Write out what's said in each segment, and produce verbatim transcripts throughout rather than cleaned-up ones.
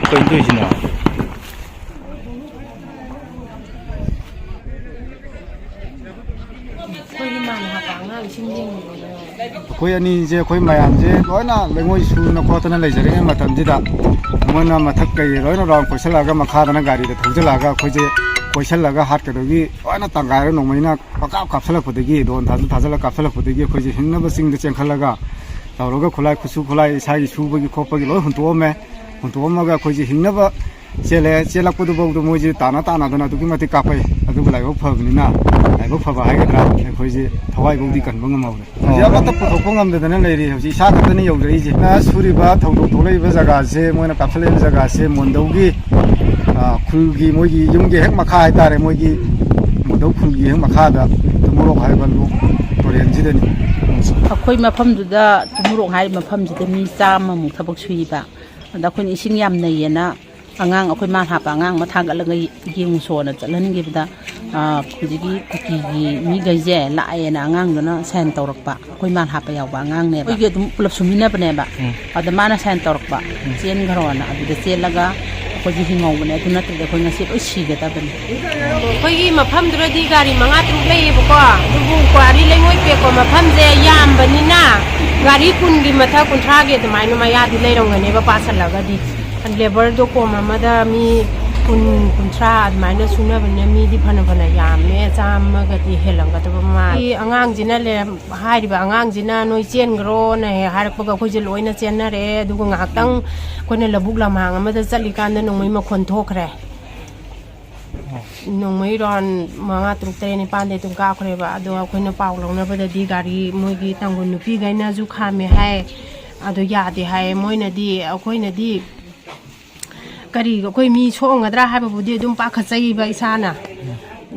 ꯀꯩꯅꯣ ꯇꯧꯔꯤꯁꯤꯅ? ꯑꯩꯈꯣꯏꯒꯤ ꯃꯥꯟ ꯍꯥꯞꯄ ꯑꯉꯥꯡ ꯏꯁꯤꯡ ꯌꯦꯡꯕꯤꯕꯗꯣ꯫ ꯑꯩꯈꯣꯏ ꯑꯅꯤꯁꯦ, ꯑꯩꯈꯣꯏ ꯃꯌꯥꯝꯁꯦ ꯂꯣꯏꯅ ꯂꯩꯉꯣꯏ ꯁꯨꯅ ꯈꯣꯠꯇꯅ ꯂꯩꯖꯔꯤꯉꯩ ꯃꯇꯝꯁꯤꯗ, ꯃꯣꯏꯅ ꯃꯊꯛ ꯀꯩ ꯂꯣꯏꯅ ꯔꯥꯎꯟ ꯀꯣꯏꯁꯤꯜꯂꯛꯑꯒ, ꯃꯈꯥꯗꯅ ꯒꯥꯔꯤꯗ ꯊꯧꯖꯤꯜꯂꯛꯑꯒ, ꯑꯩꯈꯣꯏꯁꯦ ꯀꯣꯏꯁꯤꯜꯂꯒ ꯍꯥꯠꯀꯗꯧꯒꯤ ꯂꯣꯏꯅ ꯇꯥꯟꯒꯥꯏꯔ ꯅꯣꯡꯃꯩꯅ ꯄꯪꯀꯥꯞ ꯀꯥꯞꯁꯤꯜꯂꯛꯄꯗꯒꯤ, ꯗ꯭ꯔꯣꯟ ꯊꯥꯖꯤꯜ ꯊꯥꯖꯤꯜꯂꯒ ꯀꯥꯞꯁꯤꯜꯂꯛꯄꯗꯒꯤ, ꯑꯩꯈꯣꯏꯁꯦ ꯍꯤꯡꯅꯕ ꯆꯤꯡꯗ ꯆꯦꯟꯈꯠꯂꯒ ꯇꯧꯔꯒ, ꯈꯨꯠꯂꯥꯏ, ꯈꯨꯠꯁꯨ ꯈꯨꯠꯂꯥꯏ ꯏꯁꯥꯒꯤ ꯁꯨꯕꯒꯤ ꯈꯣꯠꯄꯒꯤ ꯂꯣꯏ ꯍꯨꯟꯇꯣꯛꯑꯝꯃꯦ꯫ ꯍꯨꯟꯇꯣꯛꯑꯝꯃꯒ ꯑꯩꯈꯣꯏꯁꯦ ꯍꯤꯡꯅꯕ ꯆꯦꯜꯂꯦ꯫ ꯆꯦꯜꯂꯛꯄꯗꯨꯐꯥꯎꯗ ꯃꯣꯏꯁꯦ ꯇꯥꯟꯅ ꯇꯥꯟꯅꯗꯅ ꯑꯗꯨꯛꯀꯤ ꯃꯇꯤꯛ ꯀꯥꯞꯄꯛꯏ꯫ ꯑꯗꯨꯕꯨ ꯂꯥꯏꯕꯛ ꯐꯕꯅꯤꯅ, ꯂꯥꯏꯕꯛ ꯐꯕ ꯍꯥꯏꯒꯗ꯭ꯔꯥ, ꯑꯩꯈꯣꯏꯁꯦ ꯊꯋꯥꯏꯐꯥꯎꯗꯤ ꯀꯟꯕ ꯉꯝꯍꯧꯔꯦ꯫ ꯍꯧꯖꯤꯛ ꯑꯃꯠꯇ ꯄꯨꯊꯣꯛꯄ ꯉꯝꯗꯗꯅ ꯂꯩꯔꯤ꯫ ꯍꯧꯖꯤꯛ ꯏꯁꯥ ꯈꯛꯇꯅ ꯌꯧꯖꯔꯛꯏꯁꯦ꯫ ꯅ ꯁꯨꯔꯤꯕ ꯊꯧꯗꯣꯛ ꯊꯣꯛꯂꯛꯏꯕ ꯖꯒꯥꯁꯦ, ꯃꯣꯏꯅ ꯀꯥꯞꯁꯤꯜꯂꯛꯏꯕ ꯖꯒꯥꯁꯦ ꯃꯣꯟꯗꯧꯒꯤ, ꯑ, ꯈꯨꯜꯒꯤ, ꯃꯣꯏꯒꯤ ꯌꯨꯝꯒꯤ ꯍꯦꯛ ꯃꯈꯥ ꯍꯥꯏꯇꯥꯔꯦ, ꯃꯣꯏꯒꯤ ꯃꯣꯟꯗꯧ ꯈꯨꯜꯒꯤ ꯍꯦꯛ ꯃꯈꯥꯗ ꯇꯨꯃꯨꯔꯣꯛ ꯍꯥꯏꯕ ꯂꯣꯛ ꯇꯨꯔꯦꯟꯁꯤꯗꯅꯤ꯫ ꯑꯩꯈꯣꯏ ꯃꯐꯝꯗꯨꯗ, ꯇꯨꯃꯨꯔꯣꯛ ꯍꯥꯏꯔꯤꯕ ꯃꯐꯝꯁꯤꯗ ꯃꯤ ꯆꯥꯝꯃꯃꯨꯛ ꯊꯕꯛ ꯁꯨꯏꯕ꯫ ꯑꯗ ꯑꯩꯈꯣꯏꯅ ꯏꯁꯤꯡ ꯌꯥꯝ ꯅꯩꯌꯦꯅ ꯑꯉꯥꯡ, ꯑꯩꯈꯣꯏ ꯃꯥꯟ ꯍꯥꯞꯄ ꯑꯉꯥꯡ ꯑꯃ ꯊꯥꯡꯒꯠꯂꯒ ꯌꯦꯡꯉꯨꯁꯣꯅ ꯆꯠꯍꯟꯈꯤꯕꯗ, ꯑ, ꯍꯧꯖꯤꯛꯀꯤ ꯀꯨꯀꯤꯒꯤ ꯃꯤꯈꯩꯁꯦ ꯂꯥꯛꯑꯦꯅ ꯑꯉꯥꯡꯗꯨꯅ ꯁꯥꯏꯟ ꯇꯧꯔꯛꯄ꯫ ꯑꯩꯈꯣꯏ ꯃꯥꯟ ꯍꯥꯞꯄ ꯌꯥꯎꯕ ꯑꯉꯥꯡꯅꯦꯕ꯫ ꯑꯩꯈꯣꯏꯒꯤ ꯑꯗꯨꯝ ꯄꯨꯂꯞ ꯁꯨꯃꯤꯟꯅꯕꯅꯦꯕ꯫ ꯎꯝ꯫ ꯑꯗ ꯃꯥꯅ ꯁꯥꯏꯟ ꯇꯧꯔꯛꯄ, ꯎꯝ꯫ "ꯆꯦꯟꯈ꯭ꯔꯣꯅ"꯫ ꯑꯗꯨꯗ ꯆꯦꯜꯂꯒ ꯑꯩꯈꯣꯏꯁꯦ ꯍꯤꯡꯍꯧꯕꯅꯦ꯫ ꯑꯗꯨ ꯅꯠꯇ꯭ꯔꯗꯤ ꯑꯩꯈꯣꯏ ꯉꯁꯤ ꯂꯣꯏ ꯁꯤꯒꯗꯕꯅꯤ꯫ ꯑꯩꯈꯣꯏꯒꯤ ꯃꯐꯝꯗꯨꯗꯗꯤ ꯒꯥꯔꯤ ꯃꯉꯥ ꯇꯔꯨꯛ ꯂꯩꯌꯦꯕꯀꯣ꯫ ꯑꯗꯨꯕꯨ ꯀ꯭ꯋꯥꯔꯤ ꯂꯩꯉꯣꯏ ꯄꯦꯛꯄ ꯃꯐꯝꯁꯦ ꯌꯥꯝꯕꯅꯤꯅ ꯒꯥꯔꯤ ꯀꯨꯟꯒꯤ ꯃꯊꯛ, ꯀꯨꯟꯊ꯭ꯔꯥꯒꯤ ꯑꯗꯨꯃꯥꯏꯅ ꯃꯌꯥꯗꯤ ꯂꯩꯔꯝꯒꯅꯦꯕ ꯄꯥꯁꯜꯂꯒꯗꯤ꯫ ꯂꯦꯕꯔꯗꯣ ꯀꯣꯝ ꯑꯃꯗ ꯃꯤ ꯀꯨꯟ, ꯀꯨꯟꯊ꯭ꯔꯥ ꯑꯗꯨꯃꯥꯏꯅ ꯁꯨꯅꯕꯅꯤꯅ ꯃꯤꯗꯤ ꯐꯅ ꯐꯅ ꯌꯥꯝꯃꯦ, ꯆꯥꯝꯃꯒꯗꯤ ꯍꯦꯜꯂꯝꯒꯗꯕ ꯃꯥꯜꯂꯦ꯫ ꯑꯉꯥꯡꯁꯤꯅ ꯂꯩꯔꯝ-, ꯍꯥꯏꯔꯤꯕ ꯑꯉꯥꯡꯁꯤꯅ "ꯅꯣꯏ ꯆꯦꯟꯈ꯭ꯔꯣꯅ" ꯍꯦꯛ ꯍꯥꯏꯔꯛꯄꯒ ꯑꯩꯈꯣꯏꯁꯦ ꯂꯣꯏꯅ ꯆꯦꯟꯅꯔꯛꯑꯦ꯫ ꯑꯗꯨꯒ ꯉꯥꯏꯍꯥꯛꯇꯪ ꯑꯩꯈꯣꯏꯅ ꯂꯧꯕꯨꯛ ꯂꯝꯍꯥꯡ ꯑꯃꯗ ꯆꯠꯂꯤꯀꯥꯟꯗ ꯅꯣꯡꯃꯩ ꯃꯈꯣꯟ ꯊꯣꯛꯈ꯭ꯔꯦ꯫ ꯅꯣꯡꯃꯩ ꯔꯥꯎꯟ ꯃꯉꯥ, ꯇꯔꯨꯛ, ꯇꯔꯦꯠ, ꯅꯤꯄꯥꯟꯗꯤ ꯑꯗꯨꯝ ꯀꯥꯞꯈ꯭ꯔꯦꯕ꯫ ꯑꯗꯣ ꯑꯩꯈꯣꯏꯅ ꯄꯥꯎ ꯂꯧꯅꯕꯗꯗꯤ ꯒꯥꯔꯤ, ꯃꯣꯏꯒꯤ ꯇꯥꯡꯈꯨꯜ ꯅꯨꯄꯤꯈꯩꯅꯁꯨ ꯈꯥꯝꯃꯦ ꯍꯥꯏ꯫ ꯑꯗꯣ ꯌꯥꯗꯦ ꯍꯥꯏ꯫ ꯃꯣꯏꯅꯗꯤ, ꯑꯩꯈꯣꯏꯅꯗꯤ ꯀꯔꯤ, ꯑꯩꯈꯣꯏ ꯃꯤ ꯁꯣꯛꯑꯝꯒꯗ꯭ꯔꯥ ꯍꯥꯏꯕꯕꯨꯗꯤ ꯑꯗꯨꯝ ꯄꯥꯈꯠꯆꯩꯕ ꯏꯁꯥꯅ꯫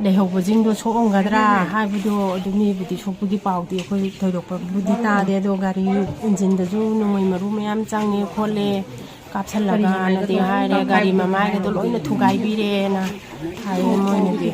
ꯂꯩꯍꯧꯕꯁꯤꯡꯗꯣ ꯁꯣꯛꯑꯝꯒꯗ꯭ꯔꯥ ꯍꯥꯏꯕꯗꯣ, ꯑꯗꯨ ꯃꯤꯕꯨꯗꯤ ꯁꯣꯛꯄꯒꯤ ꯄꯥꯎꯗꯤ ꯑꯩꯈꯣꯏ ꯊꯣꯏꯗꯣꯛꯄꯕꯨꯗꯤ ꯇꯥꯗꯦ꯫ ꯑꯗꯣ ꯒꯥꯔꯤ ꯏꯟꯖꯤꯟꯗꯁꯨ ꯅꯣꯡꯃꯩ ꯃꯔꯨ ꯃꯌꯥꯝ ꯆꯪꯉꯦ ꯈꯣꯠꯂꯦ, ꯀꯥꯞꯁꯜꯂꯒꯅꯗꯤ ꯍꯥꯏꯔꯦ꯫ ꯒꯥꯔꯤ ꯃꯃꯥꯏꯒꯗꯣ ꯂꯣꯏꯅ ꯊꯨꯒꯥꯏꯕꯤꯔꯦꯅ ꯍꯥꯏꯌꯦ ꯃꯣꯏꯅꯗꯤ꯫